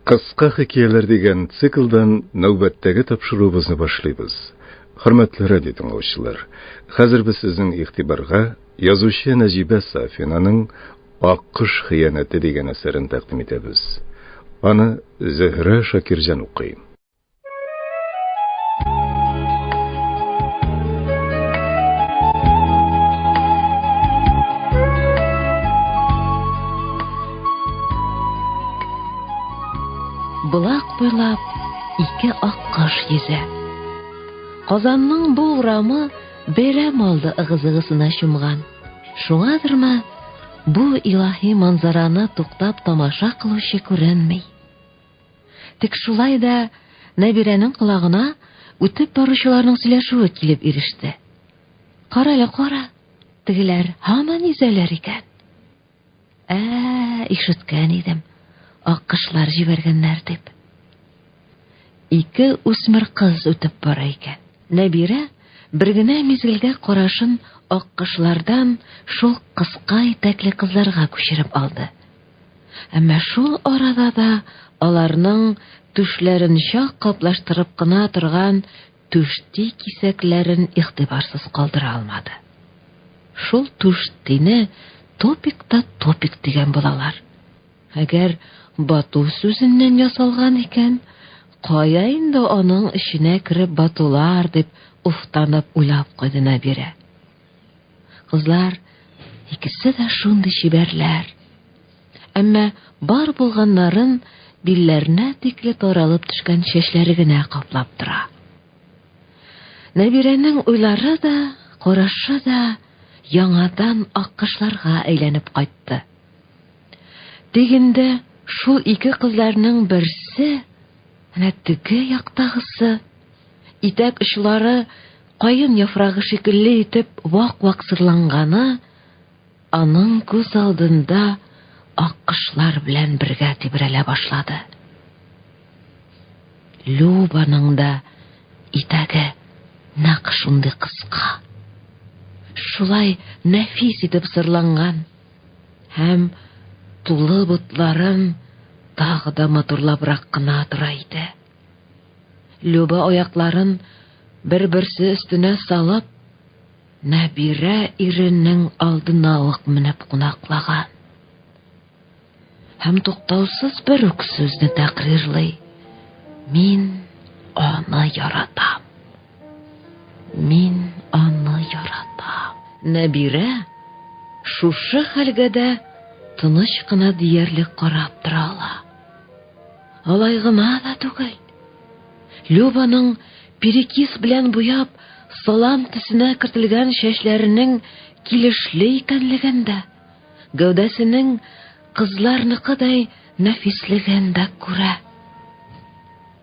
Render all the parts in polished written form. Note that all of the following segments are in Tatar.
Кыска хикәяләр дигән циклдан нәүбәттәге тапшыруыбызны башлыйбыз. Хөрмәтле радио тыңлаучылар, хәзер без сезнең игътибарга язучы Нәҗибә Сафинаның Аккош хыянәте дигән әсәрен тәкъдим итәбез. Аны Зөһрә Шакирҗан укый. Болак буйлап ике аккош йөзә. Казанның бу урамы бәйрәм алды ыгы-зыгысына чумган. Шуңадырмы, бу илаһи манзараны туктап тамаша кылучы күренми. Тик шулай да Нәбирәнең колагына үтеп баручыларның сөйләшүе килеп иреште. Кара әле, кара, тегеләр һаман йөзәләр икән. Ә, ишеткән идем, аккошлар җибәргәннәр дип. Ике үсмер кыз үтеп бара икән. Нәбирә бер генә мизгелгә карашын аккошлардан шул кыска итәкле кызларга күчереп алды. Әмма шул арада да аларның түшләрен чак каплаштырып кына торган түшти кисәкләрен игътибарсыз калдыра алмады. Шул түштине топик та топик дигән булалар. Әгәр бату сүзеннән ясалган икән, кая инде аның эченә кереп батулар дип уфтанып уйлап куйды Нәбирә. Кызлар икесе дә шундый чибәрләр. Әмма бар булганнарын билләренә тикле таралып төшкән чәчләре генә каплап тора. Нәбирәнең уйлары да, карашы да яңадан аккошларга әйләнеп кайтты. Тик инде шул ике кызларның берсе, әнә теге яктагысы, итәк очлары каен яфрагы шикелле итеп вак-вак сырланганы, аның күз алдында аккошлар белән бергә тибрәлә башлады. Любаның да итәге нәкъ шундый кыска. Шулай нәфис итеп сырланган һәм тулы ботларын тагы да матурлабрак кына тора иде. Люба аякларын бер-берсе өстенә салып, Нәбирә иренең алдына ук менеп кунаклаган. Һәм туктаусыз бер үк сүзне тәкърарлый. Мин аны яратам. Мин аны яратам. Нәбирә шушы хәлгә дә тыныч кына диярлек карап тора ала. Алай гына да түгел. Любаның перекис белән буяп, салам төсенә кертелгән чәчләренең килешле икәнлеген дә, гәүдәсенең кызларныкыдай нәфислеген дә күрә.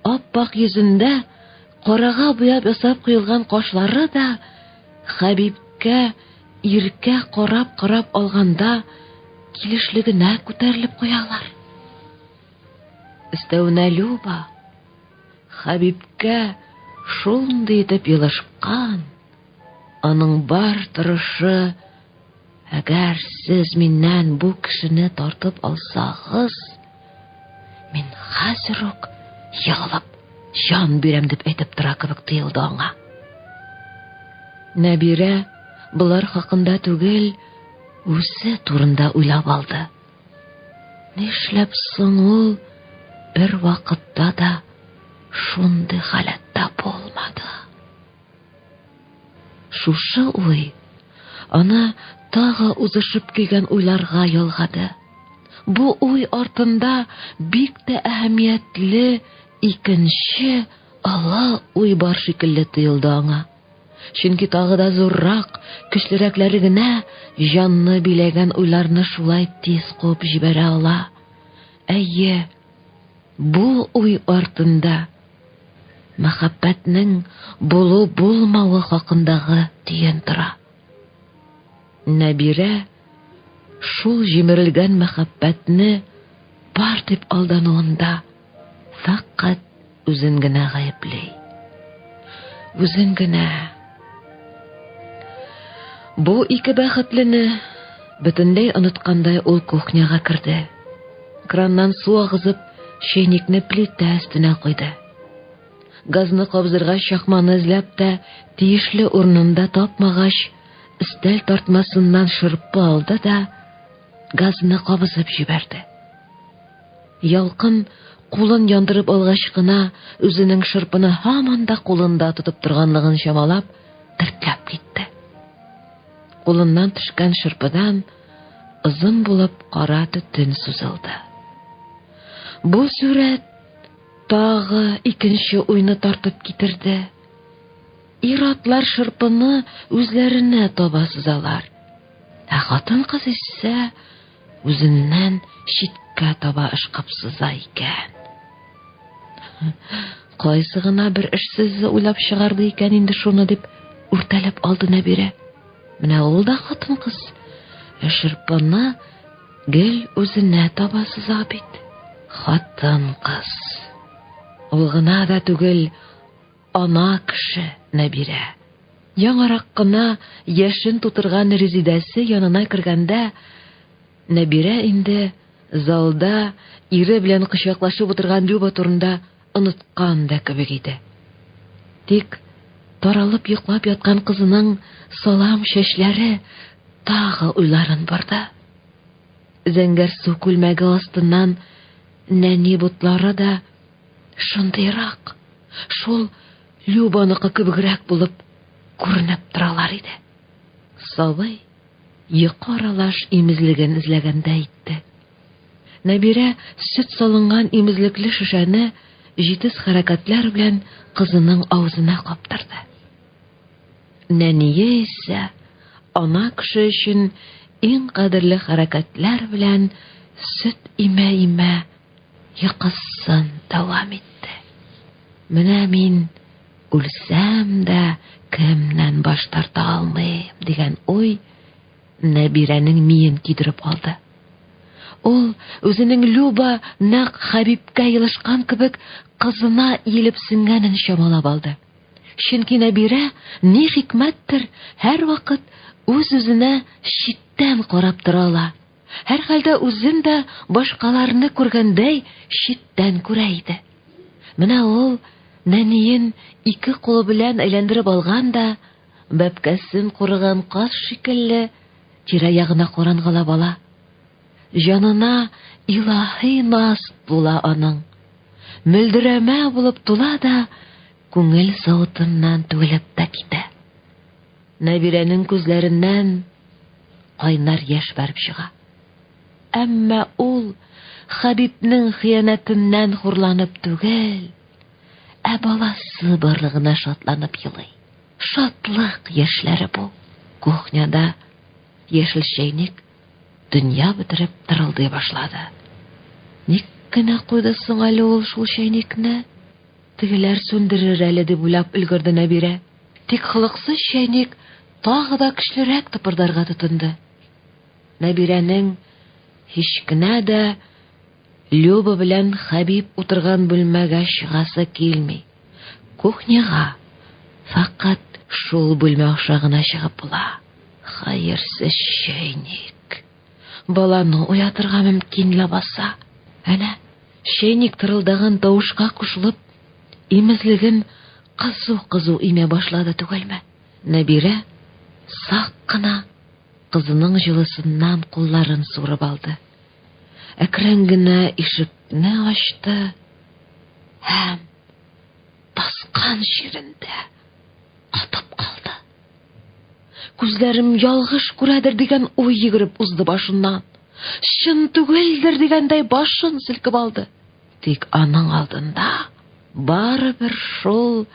Ап-ак йөзендә карага буяп ясап куелган кашлары да Хәбибкә иркә карап-карап алганда килешле генә күтәрелеп куялар. Өстәвенә Люба Хәбибкә шундый итеп елышкан, аның бар торышы, әгәр сез миннән бу кешене тартып алсагыз, мин хәзер үк егылып җан бирәм дип әйтеп тора кебек тоелды аңа. Нәбирә болар хакында түгел, үзе турында уйлап алды. Нишләп соң ул бер вакытта да шундый халәттә булмады? Шушы уй аны тагы узышып килгән уйларга ялгады. Бу уй артында бик тә әһәмиятле икенче олы уй бар шикелле тоелды аңа. Чөнки тагы да зуррак, көчлерәкләре генә җанны биләгән уйларны шулай тиз куып җибәрә ала. Әйе, бу уй артында мәхәббәтнең булу-булмавы хакындагы төен тора. Нәбирә шул җимерелгән мәхәббәтне бар дип алдануында фәкать үзен генә гаепли. Үзен генә. Бу ике бәхетлене бөтенләй оныткандай ул кухняга керде. Краннан су агызып, чәйнекне плитә өстенә куйды. Газны кабызырга чакманы эзләп тә тиешле урынында тапмагач, өстәл тартмасыннан шырпы алды да газны кабызып җибәрде. Ялкын кулын яндырып алгач кына үзенең шырпыны һаман да кулында тотып торганлыгын чамалап, тертләп китте. Кулыннан төшкән шырпыдан озын булып кара төтен сузылды. Бу сурәт тагы икенче уйны тартып китерде. Ир-атлар шырпыны үзләренә таба сызалар. Ә хатын-кыз исә үзеннән читкә таба ышкып сыза икән. Кайсы гына бер эшсез уйлап чыгарды икән инде шуны дип үртәлеп алды Нәбирә. Менә ул да хатын-кыз. Ә шырпыны гел үзенә таба сыза бит. Хатын-кыз. Ул гына да түгел, ана кеше Нәбирә. Яңарак кына яшен тутырган Резидәсе янына кергәндә, Нәбирә инде залда ире белән кочаклашып утырган Люба турында оныткан да кебек иде. Тик таралып йоклап яткан кызының салам чәчләре тагы уйларын борды. Зәңгәрсу күлмәге астыннан нәни ботлары да шундыйрак, шул Любаныкы кебегрәк булып күренеп торалар иде. Сабый йокы аралаш имезлеген эзләгәндәй итте. Нәбирә сөт салынган имезлекле шешәне җитез хәрәкәтләр белән кызының авызына каптырды. Нәние исә ана кеше өчен иң кадерле хәрәкәтләр белән сөт имә-имә йокысын дәвам итте. Менә мин үлсәм дә кемнән баш тарта алмыйм дигән уй Нәбирәнең миен кидереп алды. Ул үзенең Люба нәкъ Хәбибкә елышкан кебек кызына иелеп сеңгәнен чамалап алды. Чөнки Нәбирә ни хикмәттер һәрвакыт үз-үзенә читтән карап тора ала. Һәрхәлдә үзен дә башкаларны күргәндәй читтән күрә иде. Менә ул нәниен ике кулы белән әйләндереп алган да, бәбкәсен курыган каз шикелле, тирә-ягына карангалап ала. Җанына илаһи наз тула аның. Мөлдерәмә булып тула да, күңел савытыннан түгелеп тә китә. Нәбирәнең күзләреннән кайнар яшь бәреп чыга. Әмма ул Хәбибнең хыянәтеннән хурланып түгел, ә баласы барлыгына шатланып елый. Шатлык яшьләре бу. Кухняда яшел чәйнек дөнья бетереп тырылдый башлады. Ник кенә куйды соң әле ул шул чәйнекне? Тегеләр сүндерер әле дип уйлап өлгерде Нәбирә. Тик холыксыз чәйнек тагы да көчлерәк тыпырдарга тотынды. Нәбирәнең һич кенә дә Люба белән Хәбиб утырган бүлмәгә чыгасы килми. Кухняга фәкать шул бүлмә аша гына чыгып була. Хәерсез чәйник. Баланы уятырга мөмкин ләбаса. Әнә, чәйник тырылдаган тавышка кушылып, имезлеген кызу-кызу имә башлады түгелме? Нәбирә сак кына кызының җылысыннан кулларын суырып алды. Әкрен генә ишекне ачты һәм баскан җирендә катып калды. Күзләрем ялгыш күрәдер дигән уй йөгереп узды башыннан. Чын түгелдер дигәндәй башын селкеп алды. Тик аның алдында барыбер шул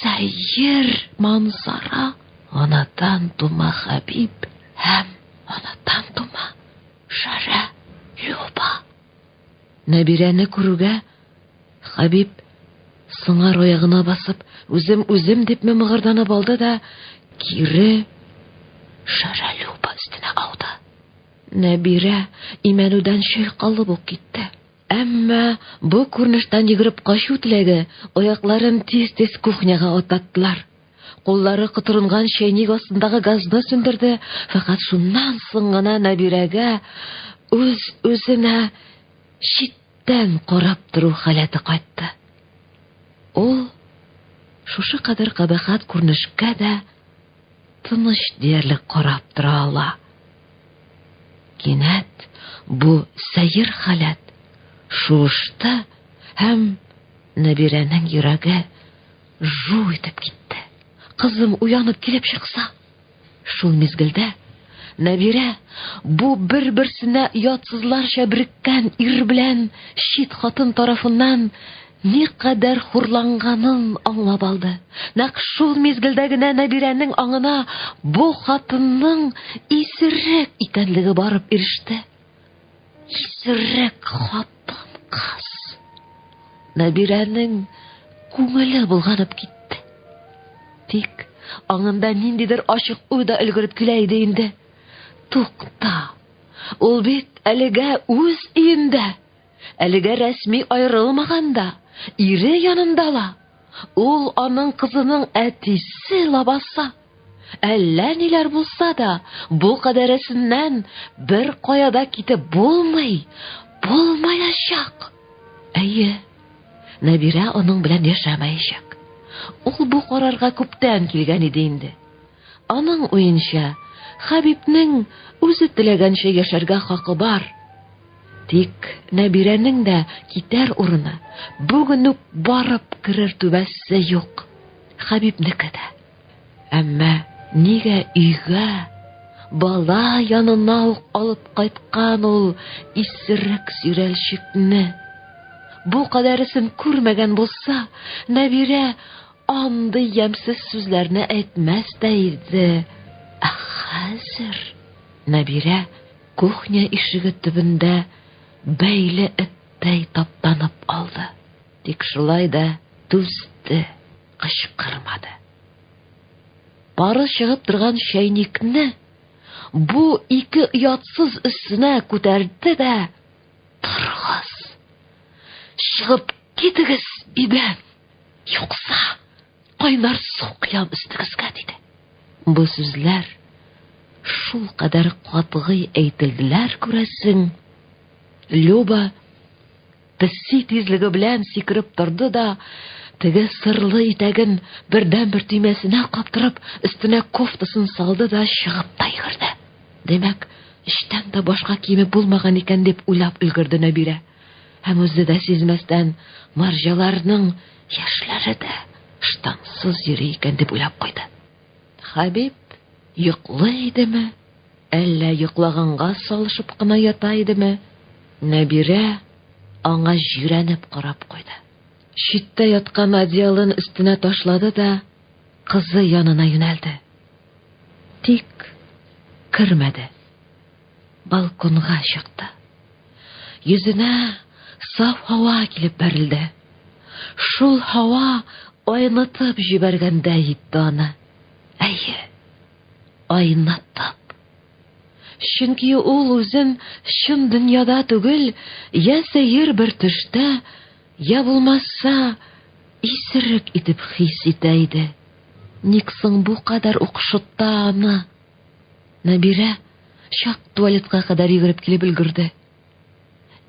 сәер манзара, анадан тума Хәбиб һәм анадан тума шәрә Люба. Нәбирәне күрүгә Хәбиб сыңар аягына басып, үзем үзем дип мыгырданып алды да, кире шәрә Люба өстенә ауды. Нәбирә имәнүдән чайкалып ук китте. Әмма бу күренештән йөгереп качу теләге аякларын тиз-тиз кухняга атлаттылар. Куллары котырынган чәйник астындагы газны сүндерде, фәкать шуннан соң гына Нәбирәгә үз-үзенә читтән Читтән карап тору халәте кайтты. Ул шушы кадәр кабахәт күренешкә дә тыныч диярлек карап тора ала. Кинәт бу сәер халәт шуышты һәм Нәбирәнең йөрәге жу итеп китте. Кызым уянып килеп чыкса, Шул мизгелдә Нәбирә бу бер-берсенә оятсызларча береккән ир белән чит хатын тарафыннан никадәр хурланганын аңлап алды. Нәкъ шул мизгелдә генә Нәбирәнең аңына бу хатынның исерек икәнлеге барып иреште. Исерек хатын-кыз. Нәбирәнең күңеле болганып китте. Тик аңында ниндидер ачык уй да өлгереп килә иде инде. Тукта. Ул бит әлегә үз өендә. Әлегә рәсми аерылмаган да, ире янында ла. Ул аның кызының әтисе лабаса. Әллә ниләр булса да, бу кадәресеннән бер кая да китеп булмый, булмаячак. Әйе, Нәбирә аның белән яшәмәячәк. Ул бу карарга күптән килгән иде инде. Аның уенча, Хәбибнең үзе теләгәнчә яшәргә хакы бар. Тик Нәбирәнең дә китәр урыны, бүген үк барып керер түбәсе юк. Хәбибнеке дә. Әмма нигә өйгә, бала янына ук алып кайткан ул исерек сөйрәлчекне? Бу кадәресен күрмәгән булса, Нәбирә андый ямьсез сүзләрне әйтмәс тә иде. Ә хәзер Нәбирә кухня ишеге төбендә бәйле эттәй таптанып алды. Тик шулай да түзде. Кычкырмады. Пары чыгып торган чәйникне бу ике оятсыз өстенә күтәрде дә, Торыгыз! Чыгып китегез өйдән! Юкса кайнар су коям өстегезгә, диде. Бу сүзләр шулкадәр катгый әйтелделәр, күрәсең. Люба Песи тизлеге белән сикереп торды да, теге сырлы итәген бердәнбер төймәсенә каптырып, өстенә кофтасын салды да чыгып та йөгерде. Димәк, эчтән дә башка киеме булмаган икән дип уйлап өлгерде Нәбирә. Һәм үзе дә сизмәстән, марҗаларның яшьләре дә штансыз йөри икән дип уйлап куйды. Хәбиб йоклый идеме, әллә йоклаганга салышып кына ята идеме, Нәбирә аңа җирәнеп карап куйды. Читтә яткан одеялын өстенә ташлады да кызы янына юнәлде. Тик кермәде. Балконга чыкты. Йөзенә саф һава килеп бәрелде. Шул һава айнытып җибәргәндәй итте аны. Әйе, айнытып. Чөнки ул үзен чын дөньяда түгел, я сәер бер төштә, я булмаса, исерек итеп хис итә иде. Ник соң бу кадәр укшытта аны? Нәбирә чак туалетка кадәр йөгереп килеп өлгерде.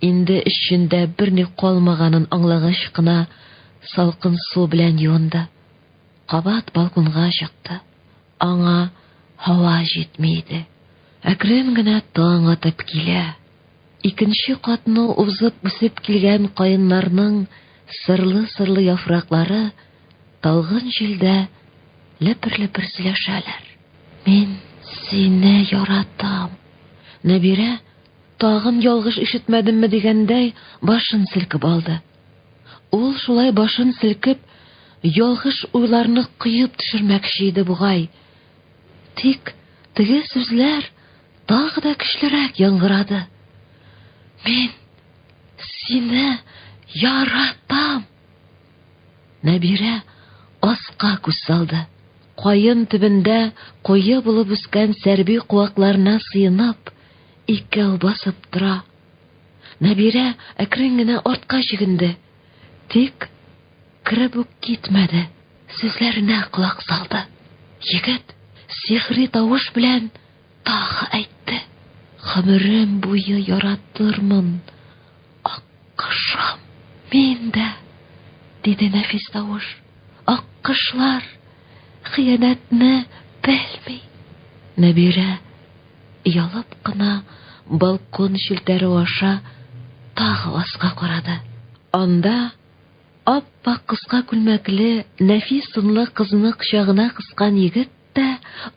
Инде эчендә берни калмаганын аңлагач кына салкын су белән юынды. Кабат балконга чыкты. Аңа һава җитми иде. Әкрен генә таң атып килә. Икенче катны узып үсеп килгән каеннарның сырлы-сырлы яфраклары талгын җилдә лепер-лепер сөйләшәләр. Мин сине яратам. Нәбирә, тагын ялгыш ишетмәдемме дигәндәй, башын селкеп алды. Ул шулай башын селкеп, ялгыш уйларны коеп төшермәкче иде бугай. Тик теге сүзләр тагы да көчлерәк яңгырады. Мин сине яратам. Нәбирә аска күз салды. Каен төбендә куе булып үскән сәрби куакларына сыенып, икәү басып тора. Нәбирә әкрен генә артка чигенде. Тик кереп үк китмәде, сүзләренә колак салды. Егет сихри тавыш белән тагы әйтте. Гомерем буе яратырмын, ак. Аккошым, мин дә, диде нәфис тавыш. Аккошлар хыянәтне белми. Нәбирә оялып кына балкон челтәре аша тагы аска карады. Анда ап-ак кыска күлмәкле, нәфис сынлы кызны кочагына кыскан егет тә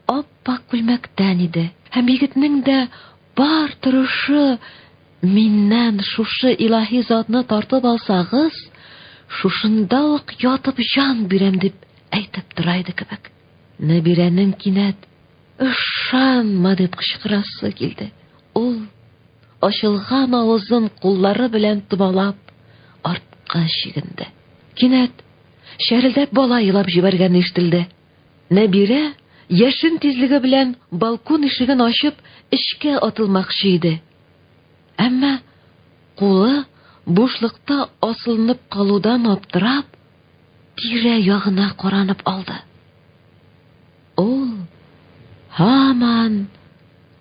ап-ак күлмәктән иде. Һәм егетнең дә бар торышы миннән шушы илаһи затны тартып алсагыз, шушында ук ятып җан бирәм дип әйтеп тора иде кебек. Нәбирәнең кинәт Ышанма! дип кычкырасы килде. Ул, ачылган авызын куллары белән томалап, артка чигенде. Кинәт, чәрелдәп бала елап җибәргәне ишетелде. Нәбирә, яшен тизлеге белән балкон ишеген ачып, эчкә атылмакчы иде. Әмма кулы бушлыкта асылынып калудан аптырап, тирә-ягына каранып алды. Ул һаман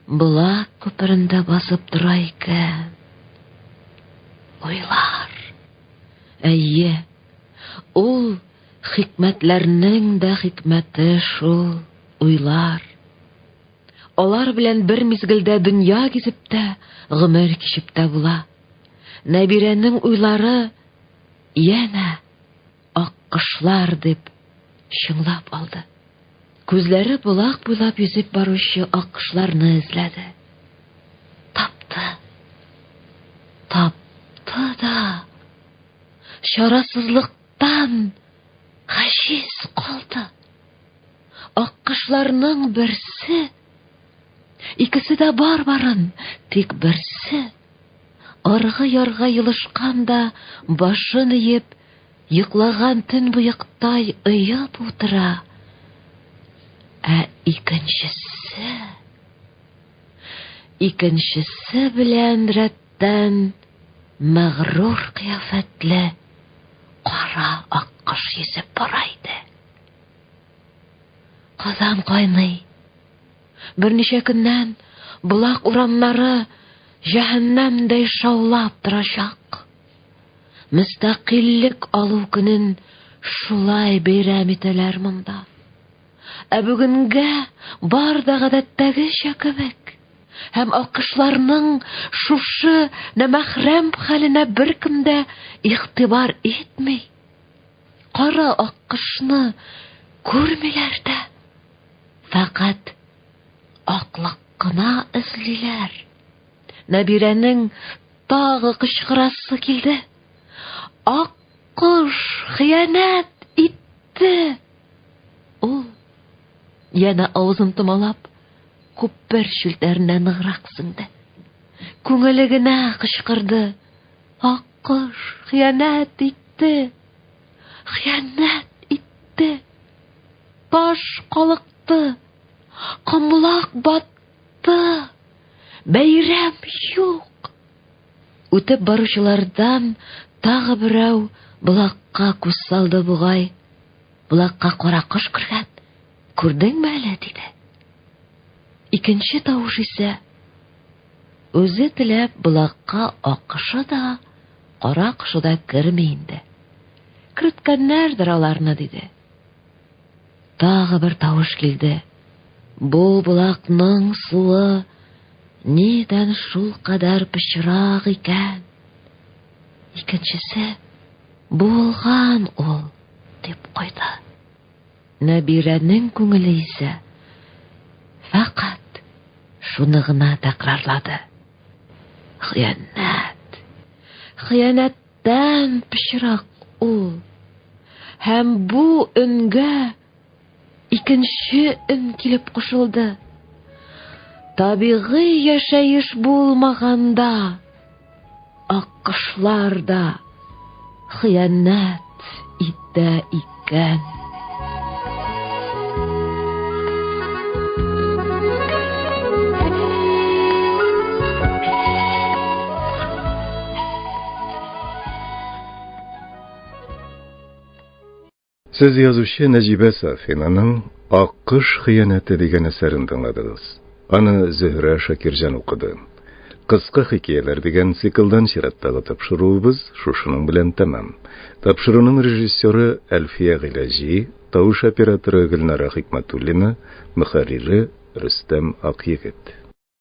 Болак күперендә басып тора икән. Уйлар. Әйе, ул хикмәтләрнең дә хикмәте шул, уйлар. Алар белән бер мизгелдә дөнья гизеп тә, гомер кичеп тә була. Нәбирәнең уйлары янә Аккошлар дип чыңлап алды. Күзләре болак буйлап йөзеп баручы аккошларны эзләде. Тапты. Тапты да чарасызлыктан гаҗиз калды. Аккошларның берсе, икесе дә бар барын, тик берсе аргы ярга елышкан да башын иеп, йоклаган төнбоектай оеп утыра. Ә икенчесе... Икенчесе белән рәттән мәгърур кыяфәтле кара аккош йөзеп бара иде. Казан кайный. Берничә көннән Болак урамнары җәһәннәмдәй шаулап торачак. Мөстәкыйльлек алу көнен шулай бәйрәм итәләр монда. Ә бүгенгә бар да гадәттәгечә кебек. Һәм аккошларның шушы нәмәхрәм хәленә беркем дә игътибар итми. Кара аккошны күрмиләр дә. Фәкать аклык кына эзлиләр. Нәбирәнең тагы кычкырасы килде. Аккош хыянәт итте! Ул, янә авызын томалап, күпер челтәренә ныграк сеңде. Күңеле генә кычкырды. Аккош хыянәт итте! Хыянәт итте! Таш калыкты, комлак батты, бәйрәм юк. Үтеп баручылардан тагы берәү болакка күз салды бугай. Болакка кара кош кергән. Күрдеңме әле, диде. Икенче тавыш исә үзе теләп болакка аккошы да, кара кошы да керми инде. Керткәннәрдер аларны, диде. Тагы бер тавыш килде. Бу болакның суы нидән шул кадәр пычрак икән? Икенчесе, булган ул, дип куйды. Нәбирәнең күңеле исә фәкать шуны гына тәкрарлады. Хыянәт! Хыянәттән пычрак ул. Һәм бу өнгә икенче өн килеп кушылды. Табигый яшәеш булмаганда, аккошлар да хыянәт итә икән. Сез язучы Нәҗибә Сафинаның Аккош хыянәте дигән әсәрен тыңладыгыз. Аны Зөһрә Шакирҗан укыды. Кыска хикәяләр дигән циклдан чираттагы тапшыруыбыз шушының белән тәмам. Тапшыруның режиссеры Әлфия Гыйләҗи, тавыш операторы Гөлнара Хикмәтуллина, мөхәррире Рөстәм Акъегет.